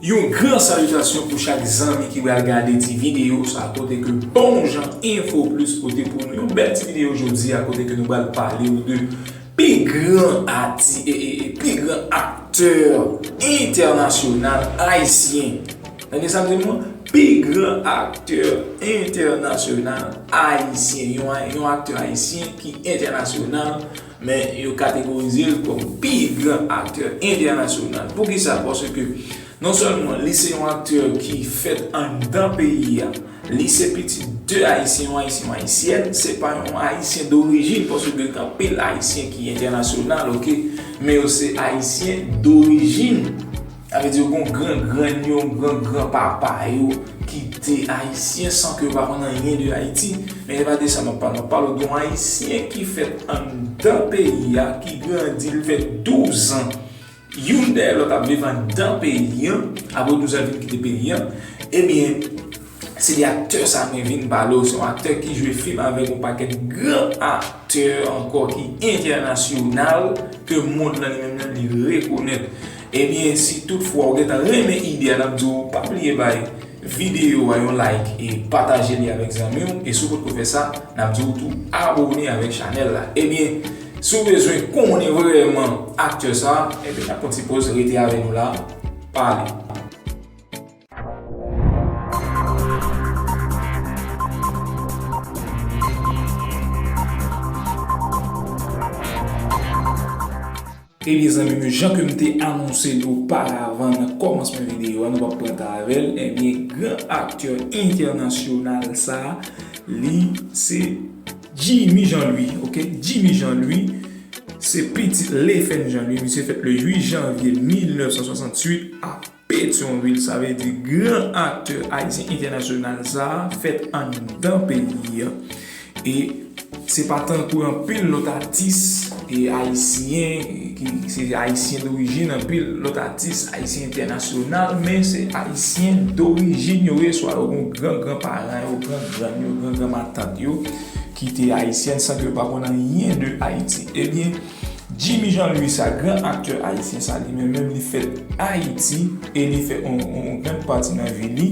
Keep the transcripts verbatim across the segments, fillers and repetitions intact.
Yon gran salitasyon pou chak zanmi ki pral gade ti videyo sa kote ke Bon Jan Info Plus pote pou nou. Yon bèl ti videyo jodi a kote ke nou pral pale w de pi gran ati, e, e, e, pi gran aktè entènasyonal ayisyen. Tande sa m di nou? Pi gran aktè entènasyonal ayisyen. Yon, yon aktè ayisyen ki entènasyonal, men yo kategorize l kòm pi gran aktè entènasyonal. Poukisa? Paske non sèlman li se yon aktè ki fèt anndan peyi a, li se pitit de Ayisyen, yon Ayisyen, yon Ayisyèn, se pa yon Ayisyen dorijin, paske gen anpil Ayisyen ki entènasyonal, oke, men yo se Ayisyen dorijin. Sa vle di yo gen yon gran grann yo, yon gran gran papa yo ki te Ayisyen san ke yo pa konn anyen de Ayiti. Men se pa de sa m ap pale. M ap pale w de yon Ayisyen ki fèt anndan peyi a, ki grandi, li fè douz an. Youn dèyè lòt ap viv anndan peyi a, apre douz an vin kite peyi a. Ebyen, se de aktè sa mwen vin pale w, se yon aktè ki jwe fim avèk yon pakèt gran aktè ankò ki entènasyonal, ke mond lan li menm nan li rekonèt. Ebyen, si toutfwa w gentan renmen ide a, n ap di w pa bliye bay videyo a yon like e pataje li avèk zanmi w. E si w potko fè sa, n ap di w tou abone avèk chanèl la. Ebyen, si w bezwen konnen vrèman aktè sa, ebyen, n ap pran ti poz, rete avè nou la, pale. Ebyen, zanmi m yo, jan ke m te anonse l oparavan nan kòmansman videyo a, nou p ap pran tan avè l. Ebyen, gran aktè entènasyonal sa, li se Jimmy Jean Louis, oke? Jimmy Jean Louis, se pitit Lefèn Jean Louis. Misye fèt le uit janvye mil nèf san swasantuit a Petyonvil, sa vle di gran aktè ayisyen entènasyonal sa a fèt anndan peyi a. E se pa tankou anpil lòt atis, e, ayisyen, ki se ayisyen dorijin, anpil lòt atis ayisyen entènasyonal, men se ayisyen dorijin yo ye, swa yo gen gran gran paran yo, gran grann yo, gran gran matant yo, ki te ayisyèn san ke yo pa konn anyen de Ayiti. Ebyen, Jimmy Jean Louis sa, gran aktè ayisyen sa, li menm menm li fèt Ayiti e li fè yon, yon, yon grann pati nan vi li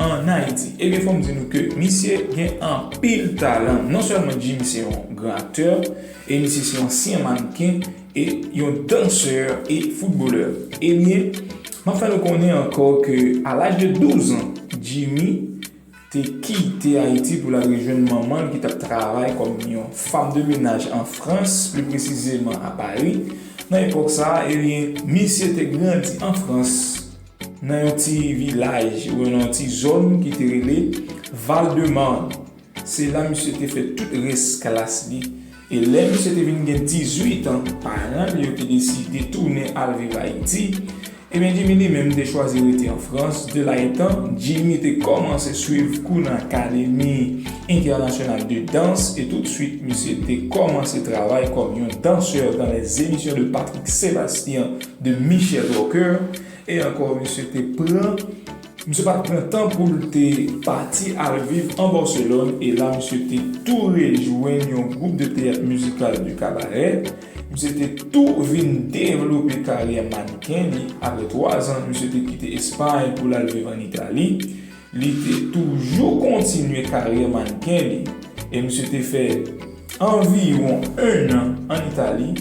ann Ayiti. Ebyen, fò m di nou ke misye gen anpil talan. Non sèlman Jimmy se yon gran aktè, e misye se yon ansyen mannken, e yon dansè e foutbolè. Ebyen, m ap fè nou konnen ankò ke a laj de douz an, Jimmy te kite Ayiti pou l al rejwenn manman l ki t ap travay kòm yon fanm de menaj an Frans, pli presizeman a Pari. Nan epòk sa a, ebyen, misye te grandi an Frans, nan yon ti vilaj, oubyen nan yon ti zòn ki te rele Val-de-Marne. Se la misye te fè tout rès klas li. E lè misye te vin gen dizuit an, paran li yo te deside tounen al viv Ayiti. Ebyen, Jimmy li menm te chwazi rete an Frans. De la etan, Jimmy te kòmanse swiv kou nan Akademi Entènasyonal de Dans e toutswit, misye te kòmanse travay kòm yon dansè dans les émissions de Patrick Sébastien, de Michel Walker. E ankò, misye te pran, misye pa t pran tan pou l te pati al viv an Barcelone, e la, misye te tou rejwenn yon gwoup de teyat mizikal de kabarè. Misye te tou vin devlope karyè mannken li. Apre twa zan, misye te kite Espay pou l al viv ann Itali. Li te toujou kontinye karyè mannken li. E misye te fè anviwon en an ann Itali.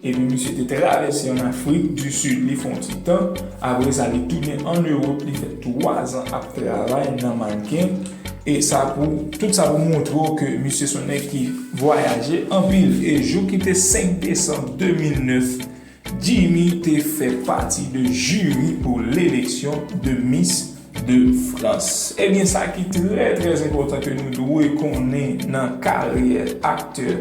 Epi misye te travèse ann Afrik di Sid, li fè yon ti tan. Apre sa, li tounen ann Ewòp, li fè twa zan ap travay nan mannken. E sa pou, tout sa pou montre w ke misye se yon nèg ki vwayaje anpil. E jou ki te senk desanm de mil nèf, Jimmy te fè pati de jiri pou leleksyon de Miss de France. Ebyen, sa ki trè, trè enpòtan ke nou dwe konnen nan karyè aktè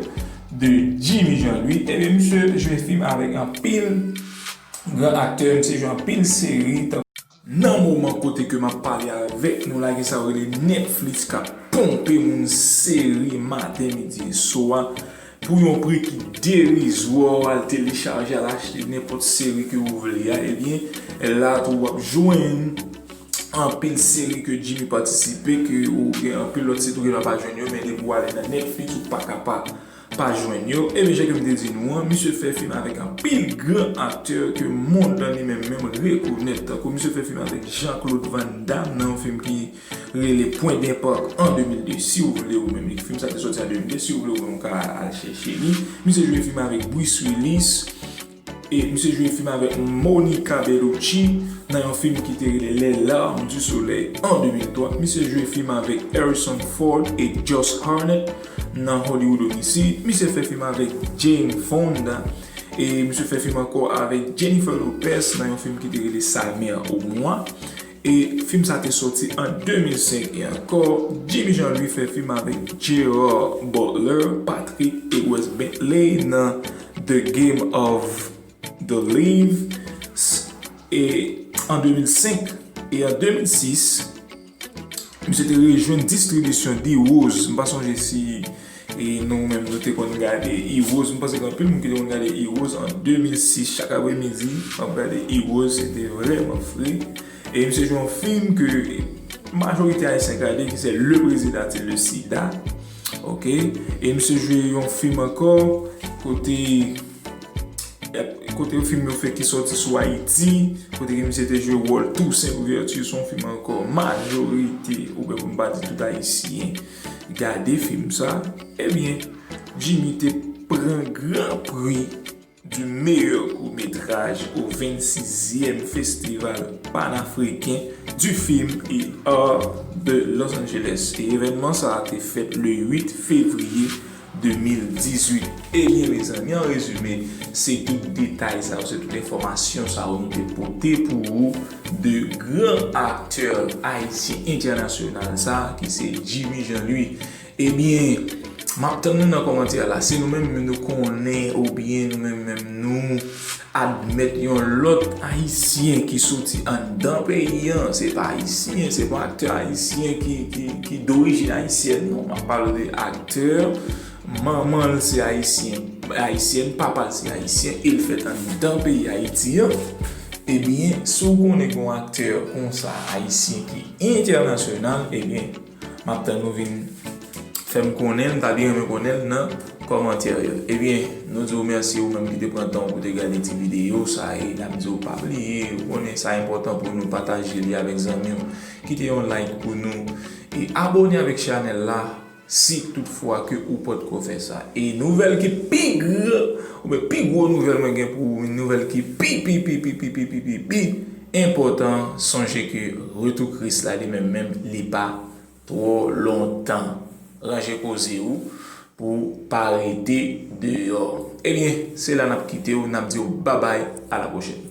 de Jimmy Jean Louis, ebyen, misye jwe fim avèk anpil gran aktè, misye jwe anpil seri, tankou nan moman kote ke m ap pale avèk nou la, gen sa yo rele Netflix k ap ponpe moun seri maten, midi e swa pou yon pri ki derizwa, w al telechaje, al achte nenpòt seri ke ou vle a, ebyen, la tou w ap jwenn anpil seri ke Jimmy patisipe, ke ou gen anpil lòt site ou genlè pa jwenn yo, men depi w ale nan Netflix, ou pa ka pa pa jwenn yo. Ebyen, jan ke m te di nou an, misye fè fim avèk anpil gran aktè ke mond lan li menm menm rekonèt. Tankou misye fè fim avèk Jean-Claude Van Damme nan yon fim ki rele Point d'Impact an de mil de, si w vle ou menm. Fim sa te sòti an de mil de, si w vle ou menm, ou ka al chèche li. Misye jwe fim avèk Bruce Willis, e misye jwe fim avèk Monica Bellucci nan yon fim ki te rele Les Larmes du Soleil an de mil twa. Misye jwe fim avèk Harrison Ford e Josh Hartnett nan Hollywood Homicide. Misye fè fim avèk Jane Fonda. E misye fè fim ankò avèk Jennifer Lopez nan yon fim ki te rele Sa mère ou moi. E fim sa te sòti an de mil senk. E ankò, Jimmy Jean Louis fè fim avèk Gerard Butler, Patrick Aywes Bentley nan The Game of the Leave, e an de mil senk. E an de mil sis, misye te rejwenn distribisyon D-Rose. M pa sonje si e nou menm nou te konn gade Heroes. M panse gen anpil moun ki te konn gade Heroes an de mil sis. Chak apremidi, m ap gade Heroes. Se te vrèman fre. E misye jwe yon fim ke majorite Ayisyen gade, ki se Le Président et le Sida. Ok? E misye jwe yon fim ankò, kote, kote yon fim yo fè ki sòti sou Ayiti, kote ke misye te jwe wòl Toussaint Louverture. Se yon fim ankò majorite, oubyen pou m pa di tout Ayisyen, gade fim sa. Ebyen, Jimmy te pran Grand Prix du meilleur court-métrage au vingt-sixième Festival panafricain du film et art de Los Angeles. E evènman sa a te fèt le uit fevriye de mil dizuit. Ebyen, mezanmi, an rezime, se tout detay sa yo, se tout enfòmasyon sa yo nou te pote pou ou de gran aktè ayisyen entènasyonal sa, ki se Jimmy Jean Louis. Ebyen, m ap tann nou nan kòmantè la. Si nou menm nou konnen oubyen nou menm menm nou admèt yon lòt Ayisyen ki soti anndan peyi an, se pa Ayisyen, se pa aktè Ayisyen ki, ki, ki dorijin ayisyèn, non. M ap pale de aktè, manman l se Ayisyen, Ayisyèn, papa l se Ayisyen, e l fèt anndan peyi Ayiti an. Ebyen, si w konnen gen yon aktè konsa, Ayisyen, ki entènasyonal, ebyen, m ap tann nou vin fè m konnen l, m ta byen renmen konnen l nan kòmantè yo. Ebyen, nou di w mèsi ou menm ki te pran tan w pou te gade ti videyo sa, e n ap di w pa bliye, ou konnen sa enpòtan pou nou, pataje li avèk zanmi w, kite yon like pou nou, e abòne avèk chanèl la si toutfwa ke ou pòtko fè sa. E nouvèl ki pi gran, oubyen pi gwo nouvèl mwen gen pou ou, nouvèl ki pi, pi, pi, pi, pi, pi, pi, pi, pi enpòtan, sonje ke retou Kris la li menm menm, li pa twò lontan. Ranje koze ou pou pa rete deyò. Ebyen, se la n ap kite w, n ap di w babay, a la pwochèn.